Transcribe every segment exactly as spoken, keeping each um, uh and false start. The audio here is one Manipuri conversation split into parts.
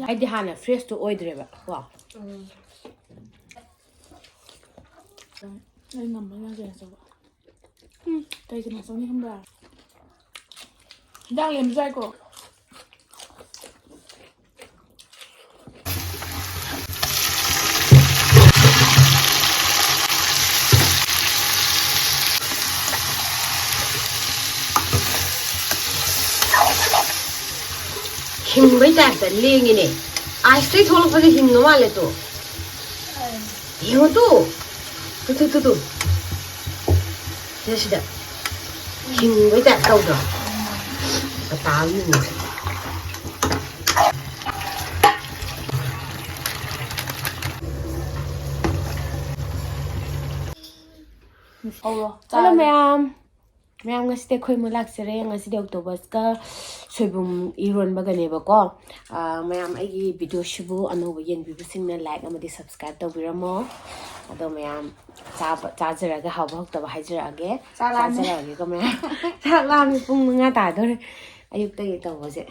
ꯑꯩꯗꯤ ꯍꯥꯟꯅ ꯐ꯭ꯔꯦꯁꯇꯣ ꯑꯣꯏꯗ꯭ꯔꯦꯕ ꯀꯣ꯫ ꯑꯩ ꯉꯝꯕ ꯉꯥꯛꯇꯅꯦ ꯑꯆꯧꯕ꯫ ꯎꯝ, ꯀꯩꯒꯤꯅꯣ ꯑꯆꯧꯕꯅꯤ ꯈꯪꯕ꯭ꯔꯥ? ꯍꯤꯗꯥꯛ ꯂꯦꯝꯕꯁꯨ ꯌꯥꯏꯀꯣ꯫ ꯍꯤꯡꯕꯩ ꯇꯥꯏꯞꯇ ꯂꯦꯡꯉꯤꯅꯦ꯫ ꯑꯥꯏꯁꯇꯩ ꯊꯣꯛꯂꯛꯄꯁꯦ ꯍꯤꯡꯕ ꯃꯥꯜꯂꯦ ꯇꯣ꯫ ꯌꯦꯡꯉꯣ two. Two, two, two, two. ꯁꯤꯗ, ꯁꯤꯗ꯫ ꯍꯤꯡꯕꯩ ꯇꯥꯏꯞ ꯇꯧꯗ꯭ꯔꯣ? ꯇꯥꯕ ꯌꯦꯡꯉꯣ꯫ ꯍꯧꯔꯣ꯫ ꯍꯜꯂꯣ ꯆꯥꯔꯒꯦ꯫ ꯃꯌꯥꯝ꯫ ꯃꯌꯥꯝ, ꯉꯁꯤꯗꯤ ꯑꯩꯈꯣꯏ ꯑꯃꯨꯛ ꯂꯥꯛꯆꯔꯦ꯫ ꯉꯁꯤꯗꯤ ꯑꯣꯛꯇꯣꯄꯁꯀ ꯁꯣꯏꯕꯨꯝ ꯏꯔꯣꯟꯕꯒꯅꯦꯕꯀꯣ꯫ ꯑꯥ, ꯃꯌꯥꯝ, ꯑꯩꯒꯤ ꯚꯤꯗꯤꯑꯣꯁꯤꯕꯨ ꯑꯅꯧꯕ ꯌꯦꯡꯕꯤꯕꯁꯤꯡꯅ ꯂꯥꯏꯛ ꯑꯃꯗꯤ ꯁꯕꯁꯀ꯭ꯔꯥꯏꯕ ꯇꯧꯕꯤꯔꯝꯃꯣ꯫ ꯑꯗꯣ ꯃꯌꯥꯝ, ꯆꯥꯕ, ꯆꯥꯖꯔꯒꯦ, ꯍꯥꯎꯕ ꯍꯥꯎꯇꯕ ꯍꯥꯏꯖꯔꯛꯑꯒꯦ꯫ ꯆꯥꯛ ꯂꯥꯝꯃꯦ꯫ ꯆꯥꯖꯔꯛꯑꯒꯦꯀꯣ ꯃꯌꯥꯝ꯫ ꯆꯥꯛ ꯂꯥꯝꯃꯦ, ꯄꯨꯡ ꯃꯉꯥ ꯇꯥꯗꯣꯔꯦ꯫ ꯑꯌꯨꯛꯇꯒꯤ ꯇꯧꯕꯁꯦ꯫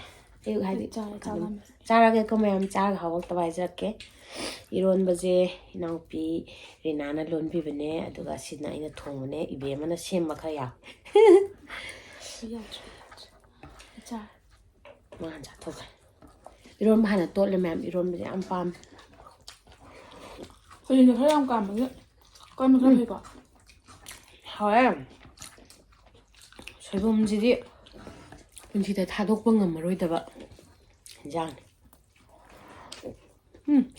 ꯑꯌꯨꯛ ꯍꯥꯏꯗꯤ ꯆꯥꯔꯦ, ꯆꯥꯛ ꯀꯩꯅꯣ, ꯂꯥꯝꯃꯦ꯫ ꯆꯥꯔꯒꯦꯀꯣ ꯃꯌꯥꯝ, ꯆꯥꯔꯒ ꯍꯥꯎꯕ ꯍꯥꯎꯇꯕ ꯍꯥꯏꯖꯔꯛꯀꯦ꯫ ꯏꯔꯣꯟꯕꯁꯦ ꯏꯅꯥꯎꯄꯤ ꯔꯤꯅꯥꯅ ꯂꯣꯟꯕꯤꯕꯅꯦ, ꯑꯗꯨꯒ ꯁꯤꯅ ꯑꯩꯅ ꯊꯣꯡꯕꯅꯦ, ꯏꯕꯦꯝꯃꯅ ꯁꯦꯝꯕ ꯈꯔ ꯌꯥꯎ꯫ ꯌꯥꯗ꯭ꯔꯦ, ꯌꯥꯗ꯭ꯔꯦ꯫ ꯆꯥꯔꯦ꯫ ꯃꯥ ꯍꯥꯟꯅ ꯆꯥꯊꯣꯛꯈ꯭ꯔꯦ꯫ ꯏꯔꯣꯟꯕ ꯍꯥꯟꯅ ꯇꯣꯠꯂꯦ ꯃꯌꯥꯝ, ꯏꯔꯣꯟꯕꯁꯦ ꯌꯥꯝ ꯄꯥꯝꯃꯦ꯫ ꯍꯧꯖꯤꯛꯇꯤ ꯈꯔ ꯌꯥꯝ ꯀꯥꯝꯕꯒꯤ ꯀꯟꯕ ꯈꯔ ꯎꯝ꯫ ꯐꯩꯀꯣ꯫ ꯍꯥꯎꯋꯦ꯫ ꯁꯣꯏꯕꯨꯝꯁꯤꯗꯤ ꯄꯨꯟꯁꯤꯗ ꯊꯥꯗꯣꯛꯄ ꯉꯝꯃꯔꯣꯏꯗꯕ ꯏꯟꯖꯥꯡꯅꯤ꯫ ꯎꯝ꯫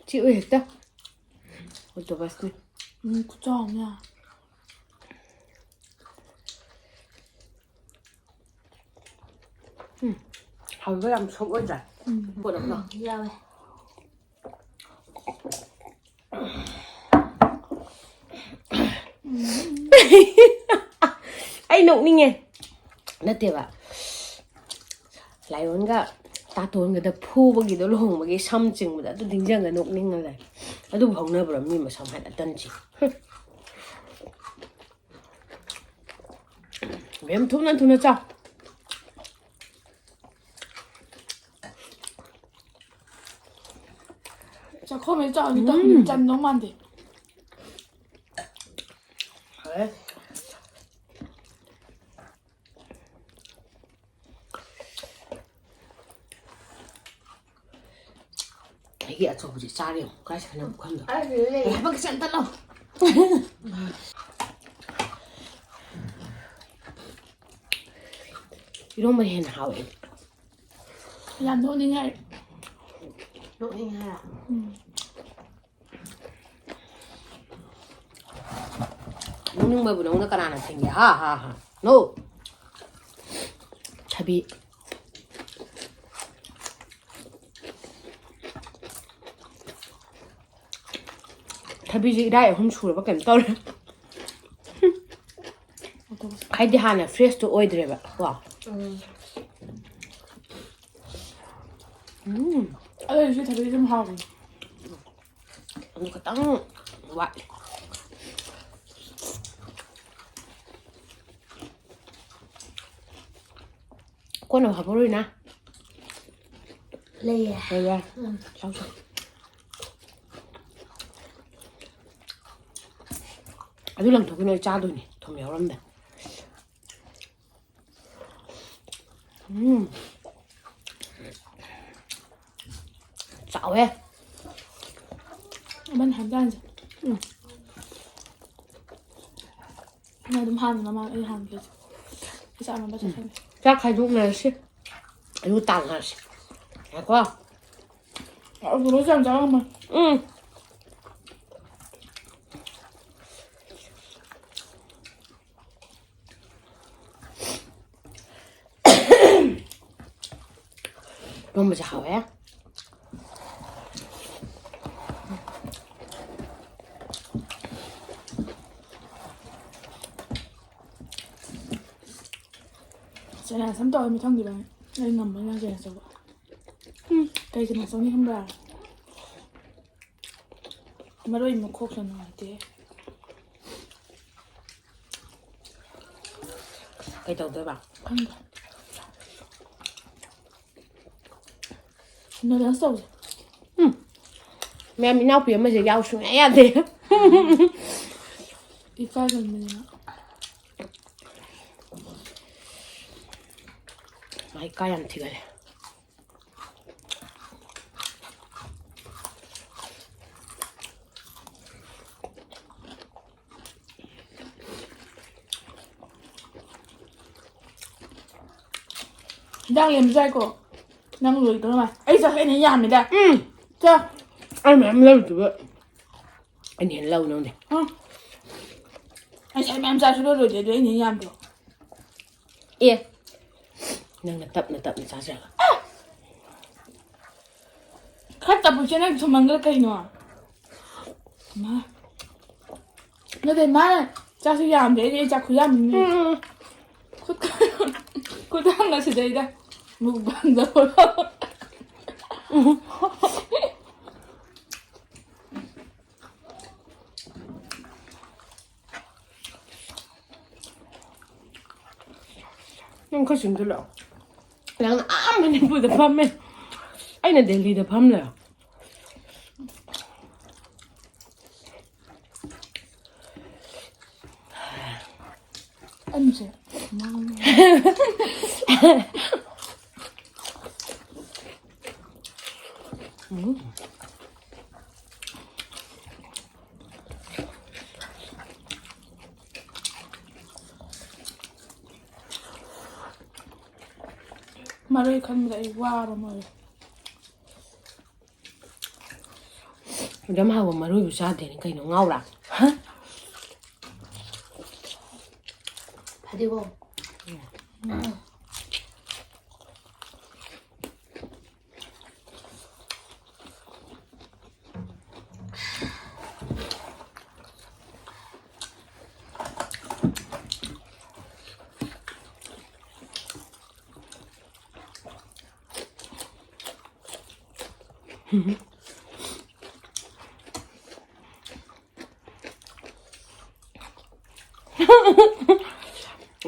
ꯆꯤꯛꯎ ꯍꯦꯛꯇ꯫ ꯑꯣꯛꯇꯣꯄꯁꯅꯤ꯫ ꯎꯝ, ꯈꯨꯆꯥꯎ ꯑꯃ ꯌꯥ꯫ ꯎꯝ꯫ ꯍꯥꯎꯕ ꯌꯥꯝ ꯁꯣꯞ ꯑꯣꯏꯗ꯭ꯔꯥ? ꯎꯝ꯫ ꯄꯣꯠ ꯑꯃ꯫ ꯌꯥꯎꯋꯦ꯫ ꯑꯩ ꯅꯣꯛꯅꯤꯡꯉꯦ꯫ ꯅꯠꯇꯦꯕ꯫ ꯂꯥꯏꯑꯣꯟꯒ ꯇꯥꯇꯣꯟꯒꯗ ꯐꯨꯕꯒꯤꯗꯣ, ꯂꯨꯍꯣꯡꯕꯒꯤ ꯁꯝ ꯆꯤꯡꯕꯗ ꯑꯗꯨ ꯅꯤꯡꯁꯤꯡꯉ ꯅꯣꯛꯅꯤꯡꯉ ꯂꯩ꯫ ꯑꯗꯨꯕꯨ ꯍꯧꯅꯕ꯭ꯔꯣ ꯃꯤ ꯃꯁꯝ ꯍꯥꯏꯅ ꯑꯇꯟꯁꯤ? ꯃꯦꯝ, ꯊꯨꯅ ꯊꯨꯅ ꯆꯥꯎ꯫ ꯆꯥꯛꯈꯣꯝꯁꯦ ꯆꯥꯎꯔꯗꯤ ꯇꯧꯕꯅꯤ, ꯎꯝ꯫ ꯆꯟꯗꯧ ꯃꯥꯟꯗꯦ꯫ ꯐꯔꯦ꯫ ꯑꯩꯒꯤ ꯑꯆꯧꯕꯁꯦ ꯆꯥꯔꯦ ꯌꯦꯡꯉꯨ, ꯀꯥꯏ ꯆꯠꯈ꯭ꯔꯤꯅꯣ ꯄꯨꯈꯝꯗꯣ? ꯑꯩꯒꯤꯗꯤ ꯂꯩ꯫ ꯑꯦ, ꯍꯥꯏꯕ ꯀꯩꯁꯨ ꯌꯥꯝ ꯇꯠꯂꯣ꯫ ꯏꯔꯣꯝꯕ ꯍꯦꯟꯅ ꯍꯥꯎꯋꯦ꯫ ꯌꯥꯝ ꯅꯣꯛꯅꯤꯡꯉꯦ ꯑꯩ꯫ ꯅꯣꯛꯅꯤꯡꯉꯦ ꯍꯥꯏꯔꯣ? ꯎꯝ꯫ ꯅꯣꯛꯅꯤꯡꯕꯕꯨ ꯅꯉꯣꯟꯗ ꯀꯅꯥꯅ ꯊꯤꯡꯒꯦ? ꯍꯥ, ꯍꯥ, ꯍꯥ꯫ ꯅꯣ꯫ ꯊꯕꯤ꯫ ꯊꯕꯤꯁꯦ ꯏꯔꯥꯏ ꯑꯍꯨꯝ ꯁꯨꯔꯕ ꯀꯩꯅꯣ ꯇꯧꯔꯦ꯫ ꯍꯥꯏꯗꯤ ꯍꯥꯟꯅ ꯐ꯭ꯔꯦꯁꯇꯣ ꯑꯣꯏꯗ꯭ꯔꯦꯕ ꯀꯣ꯫ ꯎꯝ꯫ ꯎꯝ꯫ ꯑꯗꯨ ꯑꯣꯏꯔꯁꯨ ꯊꯕꯤꯁꯦ ꯑꯗꯨꯝ ꯍꯥꯎꯕꯅꯦ꯫ ꯑꯗꯨ ꯈꯇꯪ ꯋꯥꯠꯂꯤ꯫ ꯀꯣꯟꯅ ꯍꯥꯞꯄꯔꯣꯏꯅ꯫ ꯂꯩꯌꯦ꯫ ꯂꯩꯌꯦ꯫ ꯎꯝ꯫ ꯆꯥꯎ, ꯆꯥꯎ꯫ ꯑꯗꯨ ꯂꯪꯊꯣꯛꯈꯤꯅꯨ, ꯑꯩ ꯆꯥꯗꯣꯏꯅꯦ꯫ ꯊꯨꯝ ꯌꯥꯎꯔꯝꯗꯦ꯫ ꯎꯝ꯫ ꯆꯥꯎꯋꯦ꯫ ꯑꯃꯅ ꯍꯟꯖꯥꯟꯁꯦ꯫ ꯎꯝ꯫ ꯅꯪ ꯑꯗꯨꯝ ꯍꯥꯟꯅ ꯃꯃꯥꯡ ꯑꯩ ꯍꯥꯟꯒꯦ꯫ ꯑꯩ ꯆꯥꯛ ꯑꯃ ꯎꯝ꯫ ꯆꯥꯁꯟꯒꯦ꯫ ꯆꯥꯛ ꯈꯥꯏꯗꯣꯛꯅꯔꯁꯤ꯫ ꯑꯗꯨꯒ ꯇꯥꯟꯅꯔꯁꯤ꯫ ꯉꯥꯏꯈꯣ꯫ ꯑ, ꯕꯣꯔꯣꯁꯦ ꯌꯥꯝ ꯆꯥꯔꯝꯃꯣꯏ꯫ ꯎꯝ꯫ ꯏꯔꯣꯝꯕꯁꯦ ꯍꯥꯎꯋꯦ꯫ ꯆꯦꯂꯦꯟꯖ ꯑꯃ ꯇꯧꯔ ꯃꯊꯪꯗꯤ ꯏꯕꯥꯅꯤ꯫ ꯑꯩ ꯉꯝꯕ ꯉꯝ ꯆꯦꯂꯦꯟꯖ ꯇꯧꯕ꯫ ꯎꯝ꯫ ꯀꯩ ꯆꯦꯂꯦꯟꯖ ꯇꯧꯅꯤ ꯈꯪꯕ꯭ꯔꯥ? ꯃꯔꯣꯏ ꯃꯈꯣꯛꯁꯨ ꯅꯨꯡꯉꯥꯏꯇꯦ꯫ ꯀꯩꯗꯧꯗꯣꯏꯕ? ꯈꯪꯗꯦ꯫ ꯅꯨꯗꯜꯁ ꯇꯧꯁꯦ꯫ ꯎꯝ꯫ ꯃꯌꯥꯝ ꯏꯅꯥꯎꯄꯤ ꯑꯃꯁꯦ ꯌꯥꯎ ꯁꯨꯡꯌꯥ ꯌꯥꯗꯦ꯫ ꯏꯀꯥꯏꯒꯟꯕꯅꯤꯅ꯫ ꯃꯥ ꯏꯀꯥꯏ ꯌꯥꯝ ꯊꯤꯒꯜꯂꯦ꯫ ꯍꯤꯟꯖꯥꯡ ꯂꯦꯝꯕꯁꯨ ꯌꯥꯏꯀꯣ꯫ ꯅꯪ ꯂꯣꯏꯗꯧ ꯃꯥꯜꯂꯦ꯫ ꯑꯩ ꯆꯥꯛ ꯑꯩꯅ ꯌꯥꯝꯃꯤꯗ꯫ ꯎꯝ꯫ ꯆꯥ꯫ ꯑꯩ ꯃꯌꯥꯝ ꯂꯧꯔꯤꯗꯨꯕꯨ ꯑꯩꯅ ꯍꯦꯟꯅ ꯂꯧ ꯅꯪꯗꯤ꯫ ꯎꯝ꯫ ꯑꯩ ꯁꯥꯏ ꯃꯌꯥꯝ ꯆꯥꯁꯨ ꯂꯣꯏ ꯂꯣꯏꯗꯦ, ꯑꯗꯨ ꯑꯩꯅ ꯍꯦꯟꯅ ꯌꯥꯝꯗ꯭ꯔꯣ? ꯑꯦ꯫ ꯅꯪꯅ ꯇꯞꯅ ꯇꯞꯅ ꯆꯥꯖꯔꯒ꯫ ꯈꯔ ꯇꯞꯄꯨꯁꯦ, ꯅꯪ ꯊꯨꯝꯃꯟꯈ꯭ꯔꯦ ꯀꯩꯅꯣ? ꯃꯥ꯫ ꯅꯠꯇꯦ, ꯃꯥꯅ ꯆꯥꯛꯁꯨ ꯌꯥꯝꯗꯦ, ꯑꯩꯗꯤ ꯑꯩ ꯆꯥꯛ ꯈꯨꯌꯥꯝ ꯑꯃꯅꯦ꯫ ꯎꯝ꯫ ꯈꯨꯠ-, ꯈꯨꯗꯥꯡꯒ ꯁꯤꯗꯩꯗ ꯃꯨꯛꯕꯥꯡꯗ ꯎꯝ꯫ ꯅꯪ ꯈꯔ ꯆꯤꯡꯁꯤꯜꯂꯛꯑꯣ꯫ ꯅꯪꯅ ꯑꯥ ꯃꯅꯤꯄꯨꯔꯗ ꯐꯝꯃꯦ, ꯑꯩꯅ ꯗꯦꯜꯂꯤꯗ ꯐꯝ ꯂꯩꯔꯦ꯫ ꯑꯅꯤꯁꯦ꯫ ꯎꯝ꯫ ꯃꯔꯣꯏ ꯈꯟꯕꯗ ꯑꯩ ꯋꯥꯔ ꯃꯥꯜꯂꯦ꯫ ꯑꯗꯨꯝ ꯍꯥꯎꯕ ꯃꯔꯣꯏꯕꯨ ꯆꯥꯗꯦꯅꯦ ꯀꯩꯅꯣ, ꯉꯥꯎꯔꯥ? ꯐꯗꯤꯒꯣꯝ꯫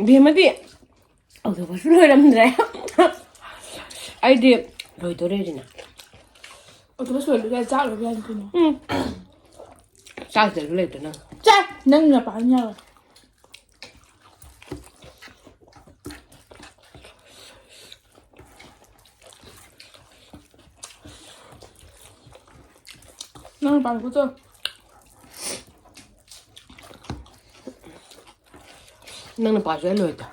ꯕꯦꯝꯃꯗꯤ ꯑꯗꯨꯒꯁꯨ ꯂꯣꯏꯔꯝꯗ꯭ꯔꯦ꯫ ꯑꯩꯗꯤ ꯂꯣꯏꯗꯣꯔꯦ, ꯔꯤꯅꯥ꯫ ꯑꯣꯇꯣ ꯁꯣꯏꯕꯒ ꯆꯥꯛ ꯂꯣꯏꯕ ꯌꯥꯅꯤ ꯀꯩꯅꯣ꯫ ꯎꯝ꯫ ꯆꯥꯛꯁꯤꯗꯁꯨ ꯂꯩꯇ꯭ꯔꯦ ꯅꯪ꯫ ꯆꯥ! ꯅꯪ ꯅꯄꯥ ꯌꯥꯔꯣꯏ꯫ ꯅꯪ ꯅꯄꯥ ꯈꯨꯠꯇꯣ꯫ ꯅꯪ ꯅꯄꯥꯁꯨ ꯑꯩ ꯂꯣꯏꯗ꯫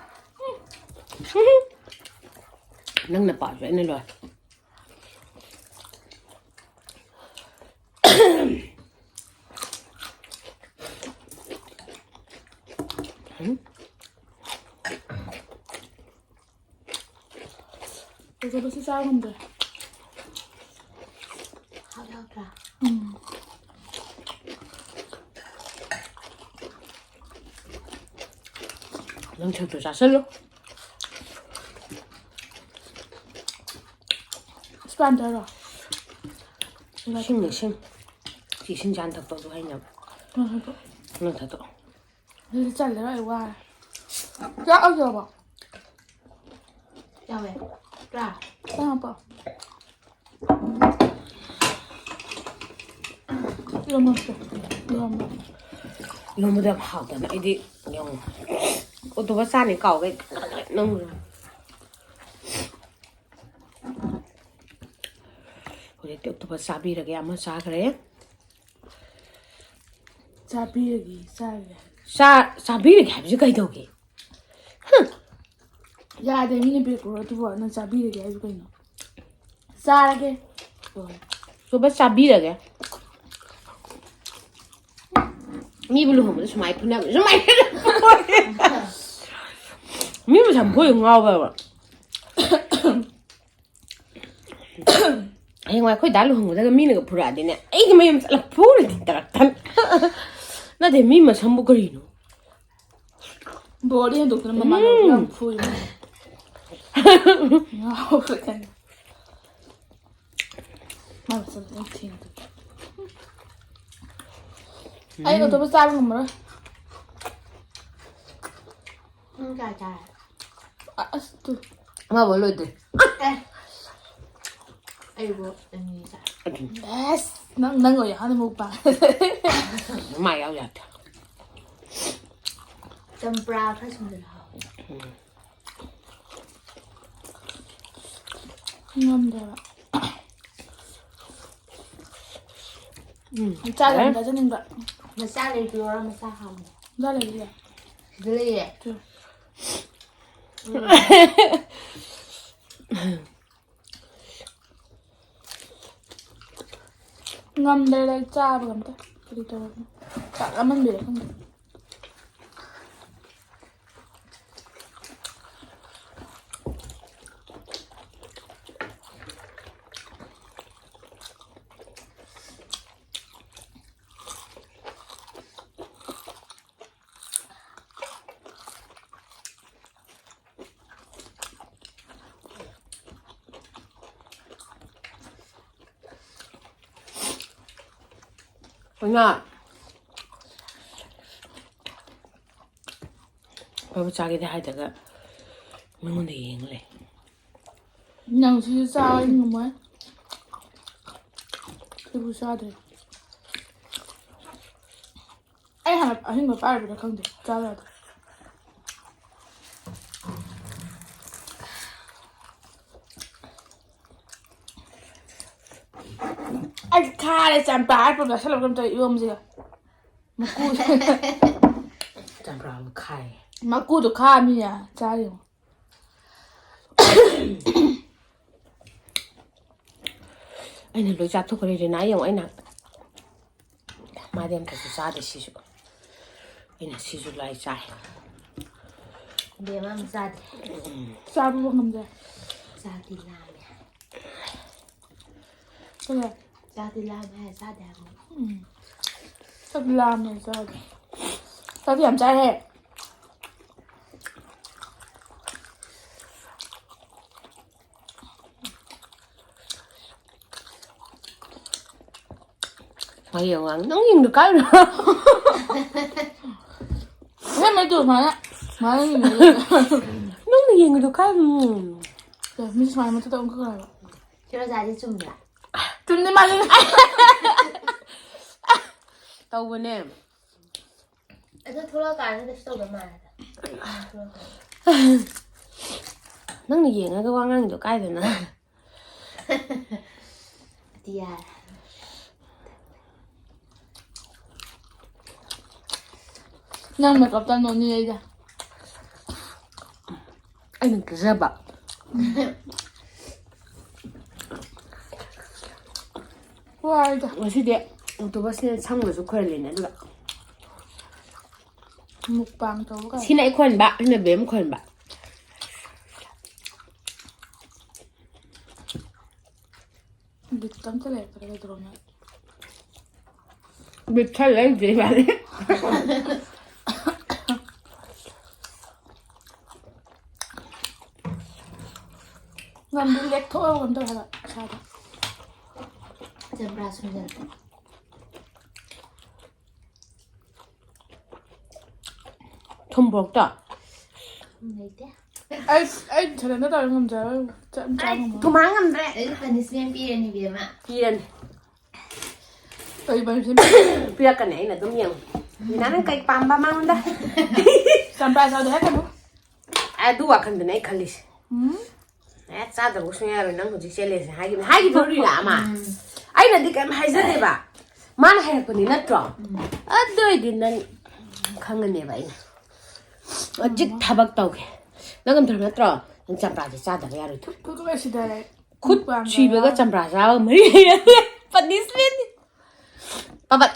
ꯅꯪ ꯅꯄꯥꯁꯨ ꯑꯩꯅ ꯂꯣꯏ꯫ ꯎꯝ꯫ ꯑꯣꯛꯇꯣꯄꯁꯁꯦ ꯆꯥ ꯉꯝꯗ꯭ꯔꯦ꯫ ꯍꯥꯎꯗꯤ ꯍꯥꯎꯇ꯭ꯔꯥ? ꯎꯝ꯫ ꯅꯪ ꯁꯔꯨꯛꯇꯣ ꯆꯥꯁꯤꯜꯂꯨ꯫ ꯏꯁꯄꯥꯟ ꯇꯧꯔꯣ? ꯏꯁꯤꯡꯅꯦ, ꯏꯁꯤꯡ꯫ ꯁꯤ ꯏꯁꯤꯡ ꯆꯥꯟ ꯊꯛꯄꯁꯨ ꯍꯩꯅꯕ꯫ ꯎꯝ, ꯍꯣꯏ꯫ ꯅꯪ ꯊꯛꯇꯣꯛꯑꯣ꯫ ꯑꯗꯨꯗꯤ ꯆꯜꯂꯔꯣꯏ, ꯑꯩ ꯋꯥꯔꯦ꯫ ꯆꯥꯛ ꯌꯥꯎꯗ꯭ꯔꯕꯣ? ꯌꯥꯎꯋꯦ꯫ ꯆꯥ? ꯆꯥ ꯍꯥꯞꯄꯣ꯫ ꯏꯔꯣꯝꯕ ꯍꯥꯞꯄꯣ꯫ ꯏꯔꯣꯝꯕ꯫ ꯏꯔꯣꯝꯕꯗꯣ ꯌꯥꯝ ꯍꯥꯎꯇꯅ ꯑꯩꯗꯤ ꯌꯦꯡꯉꯣ꯫ ꯑꯣꯇꯣꯕ ꯆꯥꯅꯤ ꯀꯥꯎꯒꯩ ꯅꯝꯈ꯭ꯔꯦ꯫ ꯍꯧꯖꯤꯛꯇꯤ ꯑꯣꯛꯇꯣꯄꯁ ꯆꯥꯕꯤꯔꯒꯦ꯫ ꯑꯃ ꯆꯥꯈ꯭ꯔꯦ꯫ ꯆꯥꯕꯤꯔꯒꯦ, ꯆꯥꯔꯒꯦ꯫ ꯆꯥ-, ꯆꯥꯕꯤꯔꯒꯦ ꯍꯥꯏꯕꯁꯤ ꯀꯩꯗꯧꯒꯦ? ꯍꯝ꯫ ꯌꯥꯗꯦ, ꯃꯤꯅ ꯄꯤꯔꯛꯄ ꯑꯗꯨꯕꯨ ꯅꯪ ꯆꯥꯕꯤꯔꯒꯦ ꯍꯥꯏꯕ ꯀꯩꯅꯣ? ꯆꯥꯔꯒꯦ꯫ ꯂꯣꯏꯔꯦ꯫ ꯑꯣꯛꯇꯣꯄꯁ ꯆꯥꯕꯤꯔꯒꯦ꯫ ꯃꯤꯕꯨ ꯂꯨꯍꯣꯡꯕꯗ ꯁꯨꯃꯥꯏꯅ ꯐꯨꯅꯕ, ꯁꯨꯃꯥꯏꯅ ꯐꯨꯅꯕ꯫ ꯃꯤ ꯃꯁꯥ ꯃꯈꯣꯏ ꯉꯥꯎꯕ꯭ꯔꯕ? ꯍꯌꯦꯡꯋꯥꯏ ꯑꯩꯈꯣꯏ ꯗꯥ ꯂꯨꯍꯣꯡꯕꯗꯒ ꯃꯤꯅꯒ ꯐꯨꯔꯛꯑꯗꯤꯅꯦ, ꯑꯩꯒꯤ ꯃꯌꯨꯝ ꯆꯠꯂ ꯐꯨꯔꯗꯤ ꯇꯧꯔꯛꯇꯅ꯫ ꯅꯠꯇꯦ, ꯃꯤ ꯃꯁꯝꯕꯨ ꯀꯔꯤꯅꯣ? ꯕꯣꯔꯗꯤ ꯍꯦꯟꯗꯣꯛꯇꯅ ꯃꯃꯥꯟꯅꯕ ꯎꯝ꯫ ꯌꯥꯝ ꯐꯨꯏ꯫ ꯉꯥꯎꯈ꯭ꯔꯦ꯫ ꯃꯥ ꯃꯁꯝ ꯂꯣꯏ ꯊꯦꯡꯗꯣꯛꯑꯦ꯫ ꯑꯩ ꯎꯝ꯫ ꯑꯇꯣꯞꯄ ꯆꯥꯕ ꯉꯝꯃꯔꯣꯏ꯫ ꯄꯨꯡ ꯀꯌꯥ ꯆꯥꯔꯦ? ꯑꯁ ꯇꯨ꯫ ꯑꯃꯐꯥꯎ ꯂꯣꯏꯗ꯭ꯔꯤ꯫ ꯑꯦ꯫ ꯑꯩꯕꯨ ꯑꯅꯤ ꯆꯥꯏ꯫ ꯑꯗꯨꯅꯤ꯫ ꯑꯁ ꯅꯪ ꯅꯪ ꯑꯣꯏ ꯍꯥꯟꯅ ꯃꯨꯛ ꯄꯥ꯫ ꯃꯥ ꯌꯥꯎ ꯌꯥꯗꯦ꯫ ꯆꯝꯄ꯭ꯔꯥ ꯈꯔ ꯁꯨꯝꯖꯤꯜꯂꯣ꯫ ꯉꯝꯗꯦꯕ꯫ ꯎꯝ꯫ ꯆꯥꯛ ꯌꯥꯝ ꯌꯥꯔꯦ꯫ ꯆꯥꯖꯅꯤꯡꯕ꯫ ꯃꯆꯥ ꯂꯩꯇ꯭ꯔꯣ? ꯃꯆꯥ ꯍꯥꯎꯕ꯫ ꯃꯆꯥ ꯂꯩꯇꯦ꯫ ꯁꯤꯗ ꯂꯩꯌꯦ꯫ ꯇꯨ꯫ ꯉꯝꯗ꯭ꯔꯦꯗ ꯑꯩ ꯆꯥꯕꯒ ꯑꯝꯇ꯫ ꯀꯔꯤ ꯇꯧꯔꯕꯅꯣ? ꯆꯥꯛ ꯂꯥꯝꯃꯟꯕꯩꯔ ꯈꯪꯗꯦ꯫ ꯑꯩꯅ ꯑꯐꯕ ꯆꯥꯒꯦꯗꯤ ꯍꯥꯏꯗ꯭ꯔꯒ ꯃꯤꯉꯣꯟꯗ ꯌꯦꯡ ꯂꯩ꯫ ꯅꯪ ꯁꯤꯁꯨ ꯆꯥꯎ, ꯑꯩ ꯉꯝꯃꯣꯏ꯫ ꯁꯤꯕꯨ ꯆꯥꯗ꯭ꯔꯦ꯫ ꯑꯩ ꯍꯥꯟꯅ ꯑꯍꯤꯡꯕ ꯄꯥꯏꯔꯕ꯭ꯔꯥ ꯈꯪꯗꯦ, ꯆꯥꯕ ꯌꯥꯗꯦ꯫ ꯑꯩ ꯈꯥꯔꯦ, ꯆꯝꯄ꯭ꯔꯥ ꯍꯥꯏꯔ ꯄꯨꯂꯞ ꯆꯥꯁꯜꯂꯕ ꯀꯩꯅꯣꯝ ꯇꯧꯔꯦ ꯏꯔꯣꯝꯕꯁꯤꯒ꯫ ꯃꯀꯨ-, ꯆꯝꯄ꯭ꯔꯥ ꯑꯃ ꯈꯥꯏꯌꯦ꯫ ꯃꯀꯨꯗꯣ ꯈꯥ ꯃꯤꯅ ꯆꯥ ꯌꯦꯡꯉꯣ꯫ ꯑꯩꯅ ꯂꯣꯏ ꯆꯥꯊꯣꯛꯈ꯭ꯔꯦ ꯔꯤꯅꯥ ꯌꯦꯡꯉꯣ, ꯑꯩꯅ ꯃꯥꯗꯤ ꯑꯝꯇꯁꯨ ꯆꯥꯗꯦ ꯁꯤꯁꯨ꯫ ꯑꯩꯅ ꯁꯤꯁꯨ ꯂꯣꯏ ꯆꯥꯏ꯫ ꯕꯦꯝꯃ ꯑꯃ ꯆꯥꯗꯦ꯫ ꯆꯥꯕꯕꯨ ꯉꯝꯗꯦ꯫ ꯆꯥꯗꯤ ꯂꯥꯝꯃꯦ꯫ ꯀꯩꯅꯣ? ꯆꯥꯗꯤ ꯂꯥꯝꯃꯦ ꯍꯥꯏ ꯆꯥꯗꯦ ꯍꯥꯏꯕ꯫ ꯎꯝ꯫ ꯆꯥꯛ ꯂꯥꯝꯃꯦ ꯆꯥꯗꯦ꯫ ꯆꯥꯛꯇꯤ ꯌꯥꯝ ꯆꯥꯏꯍꯦ꯫ ꯃꯥ ꯌꯦꯡꯉꯣ, ꯅꯪ ꯌꯦꯡꯗ ꯀꯥꯏꯅꯣ? ꯏꯕꯦꯝꯃ, ꯑꯩ ꯇꯨ ꯁꯨꯃꯥꯏꯅ, ꯁꯨꯃꯥꯏꯅ ꯌꯦꯡꯉꯣ꯫ ꯌꯦꯡꯉꯤꯗꯣ ꯈꯔ, ꯎꯝ꯫ ꯑꯦ, ꯃꯤꯁꯦ ꯁꯨꯃꯥꯏꯅ ꯃꯊꯛꯇ ꯑꯃꯨꯛ ꯀꯛꯈ꯭ꯔꯦꯕ꯫ ꯆꯦ ꯔꯣꯖꯥꯗꯤ ꯆꯨꯝꯕ꯭ꯔꯥ? ꯆꯨꯝꯗꯤ ꯃꯥꯜꯂꯤ꯫ ꯇꯧꯕꯅꯦ꯫ ꯑꯗꯣ ꯊꯣꯛꯂꯛꯑꯀꯥꯟꯗ ꯀꯩꯁꯨ ꯇꯧꯗꯧ ꯃꯥꯜꯂꯦꯗ꯫ ꯅꯪꯅ ꯌꯦꯡꯉꯒ ꯋꯥ ꯉꯥꯡꯉꯤꯗꯣ ꯀꯥꯏꯗꯅꯣ? ꯑꯇꯤꯌꯥ꯫ ꯅꯪ ꯃꯦꯀꯞꯇ ꯅꯣꯛꯅꯤꯡꯉꯩꯗ꯫ ꯑꯩꯅ ꯀꯦꯖꯕ꯫ ꯋꯥꯏꯗ꯫ ꯉꯁꯤꯗꯤ ꯑꯣꯛꯇꯣꯕꯔꯁꯤꯅ ꯁꯝꯒꯁꯨ ꯈꯣꯏꯍꯜꯂꯤꯅꯦ, ꯑꯗꯨꯒ ꯃꯨꯛꯕꯥꯡ ꯇꯧꯕ ꯀꯥꯏ꯫ ꯁꯤꯅ ꯑꯩ ꯈꯣꯏꯍꯟꯕ, ꯁꯤꯅ ꯕꯦꯝ ꯈꯣꯏꯍꯟꯕ꯫ ꯕꯤꯠ ꯑꯝꯇ ꯂꯩꯔꯛꯇ꯭ꯔꯦ ꯀꯩꯗꯧꯔꯕꯅꯣ? ꯕꯤꯠ ꯈꯔ ꯂꯩꯗ꯭ꯔꯦ ꯏꯕꯥꯅꯤ꯫ ꯉꯝꯗꯦ, ꯂꯦꯛꯊꯣꯛꯑꯒ ꯀꯩꯅꯣ ꯇꯧꯋꯦ ꯍꯥꯏꯕ ꯏꯁꯥꯗ꯫ ꯆꯝꯄ꯭ꯔꯥ ꯁꯨꯝꯖꯤꯜꯂꯦ꯫ ꯊꯨꯝ ꯄꯣꯔꯛꯇꯣ? ꯊꯨꯝ ꯂꯩꯇꯦ꯫ ꯑꯩ, ꯑꯩ ꯁꯔꯦꯟꯗꯔ ꯇꯧꯔ ꯉꯝꯖꯔꯣꯏ꯫ ꯆꯠ-, ꯆꯥ ꯑꯩ ꯉꯝꯃꯔꯣꯏ꯫ ꯊꯨꯝ ꯍꯥꯡ ꯉꯝꯗ꯭ꯔꯦ꯫ ꯑꯩ punishment ꯄꯤꯔꯅꯤ, ꯏꯕꯦꯝꯃ꯫ ꯄꯤꯔꯅꯤ꯫ ꯀꯩ punishment? ꯄꯤꯔꯛꯀꯅꯤ, ꯑꯩꯅ ꯑꯗꯨꯝ ꯌꯦꯡꯉꯨ꯫ ꯃꯤꯅꯥ, ꯅꯪ ꯀꯩ ꯄꯥꯝꯕ ꯃꯉꯣꯟꯗ? ꯆꯝꯄ꯭ꯔꯥ ꯆꯥꯗꯦ ꯍꯥꯏꯔꯛꯀꯅꯨ꯫ ꯑꯗꯨ ꯋꯥꯈꯟꯗꯅꯦ ꯑꯩ ꯈꯜꯂꯤꯁꯦ꯫ ꯎꯝ꯫ ꯑꯦ, ꯆꯥꯗꯕ ꯁꯨꯡꯌꯥ ꯌꯥꯔꯣꯏ ꯅꯪ ꯍꯧꯖꯤꯛ ꯆꯦꯜꯂꯦꯁꯦ ꯍꯥꯏꯈꯤꯕꯅꯦ꯫ ꯍꯥꯏꯈꯤꯕ꯭ꯔꯣ, ꯔꯤꯅꯥ, ꯑꯃ? ꯎꯝ꯫ ꯑꯩꯅꯗꯤ ꯀꯩꯝ ꯍꯥꯏꯖꯗꯦꯕ꯫ ꯃꯥꯅ ꯍꯥꯏꯔꯛꯄꯅꯤ ꯅꯠꯇ꯭ꯔꯣ? ꯎꯝ꯫ ꯑꯗꯨ ꯑꯣꯏꯗꯤ ꯅꯪ ꯈꯪꯉꯅꯦꯕ ꯑꯩꯅ꯫ ꯍꯧꯖꯤꯛ ꯊꯕꯛ ꯇꯧꯒꯦ꯫ ꯅꯪ ꯉꯝꯗ꯭ꯔꯕ ꯅꯠꯇ꯭ꯔꯣ? ꯅꯪ ꯆꯝꯄ꯭ꯔꯥꯁꯦ ꯆꯥꯗꯕ ꯌꯥꯔꯣꯏ꯫ ꯈꯨꯠ, ꯈꯨꯠ ꯂꯣꯏ ꯁꯤꯊꯔꯦ꯫ ꯈꯨꯠ ꯃꯨꯛꯕꯥꯡ ꯁꯤꯕꯒ ꯇꯧꯔꯒ꯫ ꯆꯝꯄ꯭ꯔꯥ ꯆꯥꯕ ꯃꯔꯤ ꯂꯩꯅꯗꯦ꯫ Punishment ꯅꯤ꯫ ꯄꯥꯄꯠ꯫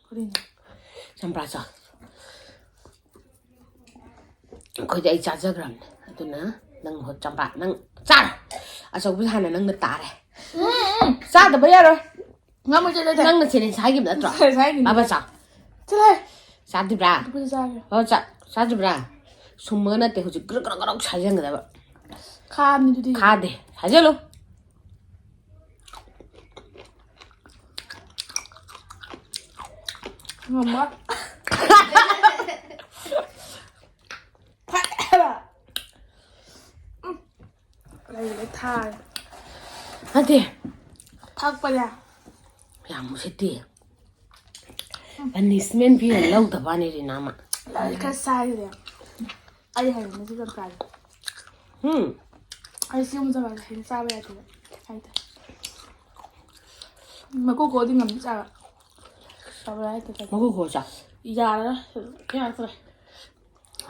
ꯀꯔꯤꯅꯣ? ꯆꯝꯄ꯭ꯔꯥ ꯆꯥꯎ꯫ ꯑꯩꯈꯣꯏꯗꯤ ꯑꯩ ꯆꯥꯖꯈ꯭ꯔꯕꯅꯦ꯫ ꯑꯗꯨꯅ ꯅꯪ ꯍꯣ-, ꯆꯝꯄ꯭ꯔꯥ, ꯅꯪ ꯆꯥꯔꯣ꯫ ꯑꯆꯧꯕꯁꯦ ꯍꯥꯟꯅ ꯅꯪꯅ ꯇꯥꯔꯦ꯫ ꯎꯝ, ꯎꯝ꯫ ꯆꯥꯗꯕ ꯌꯥꯔꯣꯏ꯫ ꯉꯝꯃꯣꯏ, ꯆꯠꯂꯣ, ꯆꯠꯂꯣ꯫ ꯅꯪꯅ challenge ꯍꯥꯏꯈꯤꯕ ꯅꯠꯇ꯭ꯔꯣ? Challenge ꯍꯥꯏꯈꯤꯕꯅꯤ꯫ ꯕꯥꯕꯥ ꯆꯥꯎ꯫ ꯆꯠꯂꯣꯍꯦ꯫ ꯆꯥꯗ꯭ꯔꯤꯕ꯭ꯔꯥ? ꯑꯗꯨꯕꯨꯗꯤ ꯆꯥꯔꯦ꯫ ꯕꯥꯕꯥ ꯆꯥ-, ꯆꯥꯗ꯭ꯔꯤꯕ꯭ꯔꯥ? ꯁꯨꯝꯕꯒ ꯅꯠꯇꯦ, ꯍꯧꯖꯤꯛ ꯒ꯭ꯔꯨꯛ ꯒ꯭ꯔꯨꯛ ꯒ꯭ꯔꯨꯛ ꯁꯥꯏꯖꯟꯒꯗꯕ꯫ ꯈꯥꯕꯅꯤ ꯑꯗꯨꯗꯤ꯫ ꯈꯥꯗꯦ꯫ ꯁꯥꯏꯖꯜꯂꯨ꯫ ꯉꯝꯃꯣꯏ꯫ ꯐꯠ ꯍꯥꯏꯕ꯫ ꯍꯥꯏ꯫ ꯅꯠꯇꯦ꯫ ꯊꯛꯄꯅꯦ꯫ ꯌꯥꯝ ꯎꯁꯤꯠꯇꯦ꯫ ꯄꯅꯤꯁꯃꯦꯟ ꯄꯤꯔ ꯂꯧꯗꯕꯅꯤ ꯔꯤꯅꯥꯃ꯫ ꯂꯥꯏꯔꯤꯛ ꯈꯔ ꯆꯥꯏꯁꯦ꯫ ꯑꯩ ꯍꯌꯦꯡ ꯉꯁꯤ ꯆꯝꯄ꯭ꯔꯥꯁꯦ꯫ ꯎꯝ꯫ ꯑꯩ ꯁꯤ ꯌꯨꯝ ꯆꯝꯄ꯭ꯔꯥꯁꯦ ꯍꯌꯦꯡ ꯆꯥꯕ ꯌꯥꯗꯦꯕ꯫ ꯍꯥꯏꯗꯤ꯫ ꯃꯀꯨ ꯈꯣꯛꯑꯗꯤ ꯉꯝꯅꯤ ꯆꯥꯕ꯫ ꯆꯥꯕ ꯌꯥꯗꯦ꯫ ꯃꯀꯨ ꯈꯣꯛꯑ ꯆꯥ꯫ ꯌꯥꯔꯔꯣꯏ꯫ ꯀꯌꯥ ꯇꯧꯔꯦ꯫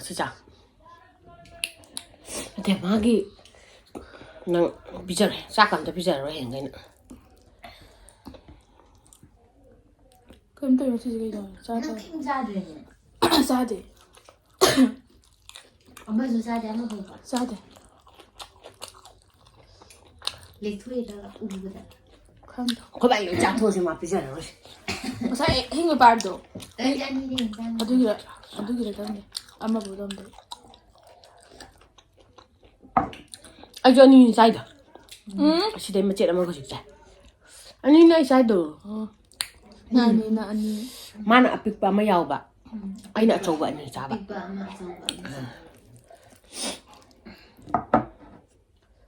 ꯁꯤ ꯆꯥ꯫ ꯅꯠꯇꯦ, ꯃꯥꯒꯤ ꯅꯪ ꯄꯤꯖꯔꯦ꯫ ꯆꯥꯛꯀ ꯑꯝꯇ ꯄꯤꯖꯔꯔꯣꯏ ꯍꯌꯦꯡꯗꯩꯅ꯫ ꯀꯩꯅꯣ ꯇꯧꯔꯤꯕ ꯁꯤꯁꯦ ꯀꯩꯅꯣ? ꯆꯥ ꯅꯪ ꯇꯧꯔꯦ꯫ ꯀꯩꯝ ꯆꯥꯗ꯭ꯔꯦꯅꯦ꯫ ꯆꯥꯗꯦ꯫ ꯑꯃꯁꯨ ꯆꯥꯗꯦ, ꯑꯃꯈꯛ ꯆꯥꯗꯦ꯫ ꯂꯦꯛꯊꯣꯛꯏꯔ ꯎꯕꯗ꯫ ꯈꯪꯗꯦ꯫ ꯑꯩꯈꯣꯏ ꯕꯥꯏ ꯂꯣꯏ ꯆꯥꯊꯣꯛꯑꯁꯤ, ꯃꯥ ꯄꯤꯖꯔꯔꯣꯏꯁꯤ꯫ ꯉꯁꯥꯏ ꯑꯍꯤꯡꯕ ꯄꯥꯏꯕꯗꯣ꯫ ꯅꯪꯗꯤ ꯑꯅꯤꯅꯦ ꯍꯦꯟꯅ ꯆꯥꯅꯤꯡꯉꯦ꯫ ꯑꯗꯨꯒꯤꯔ ꯑꯗꯨꯒꯤꯔ ꯈꯪꯗꯦ꯫ ꯑꯃꯕꯨ ꯂꯧꯔꯝꯗꯦ꯫ ꯑꯩꯁꯨ ꯑꯅꯤꯅꯤ ꯆꯥꯏꯗꯣ꯫ ꯎꯝ꯫ ꯑꯁꯤꯗꯩ ꯃꯆꯦꯠ ꯑꯃꯈꯛ ꯆꯥꯏ꯫ ꯑꯅꯤꯅꯦ ꯑꯩ ꯆꯥꯏꯗꯣ꯫ ꯑꯣ꯫ ꯅꯪ ꯑꯅꯤ, ꯅꯪ ꯑꯅꯤ꯫ ꯃꯥꯅ ꯑꯄꯤꯛꯄ ꯑꯃ ꯌꯥꯎꯕ, ꯎꯝ꯫ ꯑꯩꯅ ꯑꯆꯧꯕ ꯑꯅꯤ ꯆꯥꯕ꯫ ꯑꯄꯤꯛꯄ ꯑꯃ, ꯑꯆꯧꯕ ꯑꯃ꯫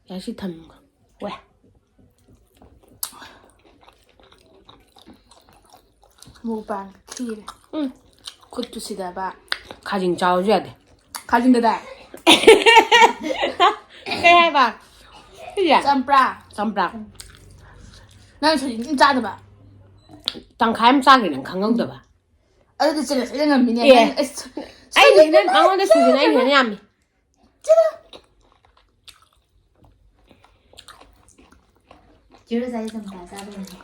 ꯌꯥ, ꯁꯤ ꯊꯝꯈ꯭ꯔꯣ꯫ ꯋꯦ꯫ ꯃꯨꯛꯕꯥꯡ ꯊꯤꯔꯦ꯫ ꯎꯝ꯫ ꯈꯨꯠꯇꯨ ꯁꯤꯗꯕ꯫ ꯈꯥꯖꯤꯡ ꯆꯥꯎꯁꯨ ꯌꯥꯗꯦ꯫ ꯈꯥꯖꯤꯡꯗꯗꯥꯏ꯫ ꯀꯩ ꯍꯥꯏꯕ? ꯁꯤꯁꯦ? ꯆꯝꯄ꯭ꯔꯥ꯫ ꯆꯝꯄ꯭ꯔꯥ꯫ ꯅꯪ ꯁꯣꯏꯖꯤꯟ ꯑꯗꯨꯝ ꯆꯥꯗꯕ꯫ ꯇꯪꯈꯥꯏ ꯑꯃ ꯆꯥꯈ꯭ꯔꯦ, ꯅꯪ ꯈꯪꯍꯧꯗꯕ꯫ ꯑꯗꯨꯗꯤ ꯆꯦꯂꯦꯟꯖ ꯑꯩꯅ ꯉꯝꯃꯤꯅꯦ꯫ ꯑꯦ꯫ ꯅꯪ ꯑꯁ, ꯑꯩꯅ ꯍꯦꯟꯅ, ꯃꯉꯣꯟꯗ ꯁꯣꯏꯖꯤꯟ ꯑꯩꯅ ꯍꯦꯟꯅ ꯌꯥꯝꯃꯤ꯫ ꯆꯦ ꯔꯣꯖꯥꯒꯤ ꯆꯝꯄ꯭ꯔꯥ ꯆꯥꯗꯣꯏꯅꯦ꯫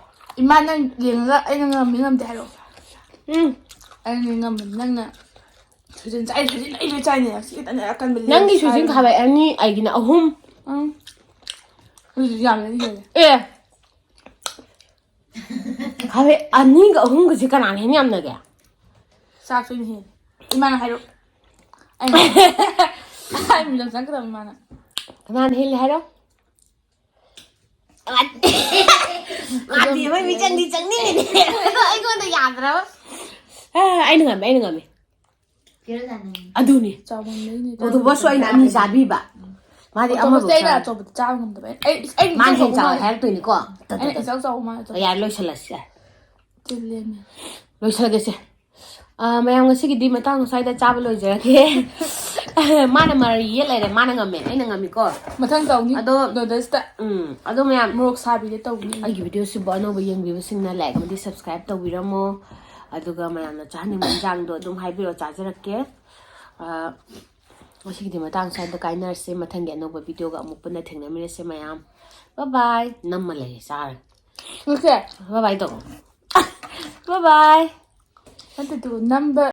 ꯏꯃꯥ ꯅꯪ ꯌꯦꯡꯉꯒ ꯑꯩꯅ ꯉꯝꯃꯤ ꯉꯝꯗꯦ ꯍꯥꯏꯔꯛꯑꯣ꯫ ꯎꯝ꯫ ꯑꯩꯅ ꯉꯝꯃꯤ ꯅꯪꯅ ꯁꯣꯏꯖꯤꯟ ꯆꯥꯏ, ꯁꯣꯏꯖꯤꯟ ꯑꯩ ꯂꯣꯏ ꯆꯥꯏꯅꯦ꯫ ꯁꯤ ꯈꯤꯇꯪ ꯑꯀꯟꯕ ꯅꯪꯒꯤ ꯂꯦꯟ ꯁꯣꯏꯖꯤꯟ ꯆꯥꯏ꯫ ꯈꯥꯕꯩ ꯑꯅꯤ, ꯑꯩꯒꯤꯅ ꯑꯍꯨꯝ꯫ ꯎꯝ꯫ ꯑꯗꯨꯗꯤ ꯌꯥꯝꯅꯗꯤ ꯍꯦꯜꯂꯦ꯫ ꯑꯦ꯫ ꯈꯥꯕꯩ ꯑꯅꯤꯒ ꯑꯍꯨꯝꯒꯁꯦ ꯀꯅꯥꯅ ꯍꯦꯟꯅ ꯌꯥꯝꯅꯒꯦ? ꯆꯥꯛꯁꯨ ꯑꯩꯅ ꯍꯦꯜꯂꯦ꯫ ꯏꯃꯥꯅ ꯍꯥꯏꯔꯛꯑꯣ꯫ ꯑꯩꯅ ꯍꯥꯏ ꯃꯤꯂꯝ ꯆꯪꯒꯗꯕ ꯏꯃꯥꯅ꯫ ꯀꯅꯥꯅ ꯍꯦꯜꯂꯦ ꯍꯥꯏꯔꯣ? ꯃꯥꯗꯤ ꯃꯣꯏ ꯃꯤꯆꯪꯗꯤ ꯆꯪꯅꯤꯡꯉꯤꯅꯦ꯫ ꯑꯗꯣ ꯑꯩꯉꯣꯟꯗ ꯌꯥꯗ꯭ꯔꯕ? ꯑ, ꯑꯩꯅ ꯉꯝꯃꯦ, ꯑꯩꯅ ꯉꯝꯃꯦ꯫ ꯆꯦ ꯔꯣꯖꯥꯅ꯫ ꯑꯗꯨꯅꯤ꯫ ꯆꯥꯎꯃꯟꯕꯩꯅꯦ꯫ ꯑꯣꯛꯇꯣꯄꯁꯁꯨ ꯑꯩꯅ ꯑꯅꯤ ꯆꯥꯕꯤꯕ꯫ ꯃꯥꯗꯤ ꯑꯆꯧꯕꯁꯦ ꯑꯃꯐꯥꯎ ꯑꯩꯅ ꯆꯥ- ꯑꯆꯧꯕꯗꯤ ꯆꯥꯕ ꯉꯝꯗꯕ ꯑꯩ ꯑꯩ ꯑꯩ ꯃꯥꯅ ꯍꯦꯟꯅ ꯏꯆꯥꯎ ꯆꯥꯎꯋꯦ ꯃꯥꯜꯂꯦ꯫ ꯍꯥꯏꯔꯛꯇꯣꯏꯅꯤꯀꯣ꯫ ꯇꯠ, ꯇꯠ, ꯑꯩ ꯇꯠ꯫ ꯏꯆꯥꯎ ꯆꯥꯎꯕ ꯃꯥꯜꯂꯦ ꯑꯆꯧꯕ꯫ ꯌꯥꯔꯦ, ꯂꯣꯏꯁꯤꯜꯂꯁꯤ, ꯌꯥꯔꯦ. ꯆꯤꯜꯂꯦꯃꯤ꯫ ꯂꯣꯏꯁꯤꯜꯂꯒꯦꯁꯦ. ꯑꯥ, ꯃꯌꯥꯝ, ꯉꯁꯤꯒꯤꯗꯤ ꯃꯇꯥꯡ ꯁ꯭ꯋꯥꯏꯗ ꯆꯥꯕ ꯂꯣꯏꯖꯔꯒꯦ. ꯃꯥꯅ ꯃꯔꯩ ꯌꯦꯠ ꯂꯩꯔꯦ, ꯃꯥꯅ ꯉꯝꯃꯦ, ꯑꯩꯅ ꯉꯝꯃꯤꯀꯣ. ꯃꯊꯪ ꯇꯧꯅꯤ ꯑꯗꯣ- ꯅꯨꯗꯜꯁꯇ ꯎꯝ, ꯑꯗꯣ ꯃꯌꯥꯝ, ꯃꯣꯔꯣꯛ ꯁꯥꯕꯤꯗ ꯇꯧꯅꯤ꯫ ꯑꯩꯒꯤ ꯚꯤꯗꯤꯑꯣꯁꯤꯕꯨ ꯑꯅꯧꯕ ꯌꯦꯡꯕꯤꯕꯁꯤꯡꯅ ꯂꯥꯏꯛ ꯑꯃꯗꯤ ꯁꯕꯁꯀ꯭ꯔꯥꯏꯕ ꯇꯧꯕꯤꯔꯝꯃꯣ. ꯑꯗꯨꯒ ꯃꯌꯥꯝꯅ ꯆꯥꯍꯟꯅꯤꯡꯕ ꯏꯟꯖꯥꯡꯗꯣ ꯑꯗꯨꯝ ꯍꯥꯏꯕꯤꯔꯣ, ꯆꯥꯖꯔꯛꯀꯦ. ꯑꯥ, ꯉꯁꯤꯒꯤꯗꯤ ꯃꯇꯥꯡ ꯁ꯭ꯋꯥꯏꯗ ꯀꯥꯏꯅꯔꯁꯦ. ꯃꯊꯪꯒꯤ ꯑꯅꯧꯕ ꯚꯤꯗꯤꯑꯣꯒ ꯑꯃꯨꯛ ꯄꯨꯟꯅ ꯊꯦꯡꯅꯃꯤꯟꯅꯁꯦ ꯃꯌꯥꯝ. ꯕꯥꯏ ꯕꯥꯏ. ꯅꯝꯃ ꯂꯩꯔꯦ, ꯆꯥꯔꯦ. ꯉꯁꯤ ꯕꯥꯏ ꯕꯥꯏ ꯇꯧ. ꯕꯥꯏ ꯕꯥꯏ. ꯅꯠꯇꯦ, ꯇꯨ ꯅꯝꯕ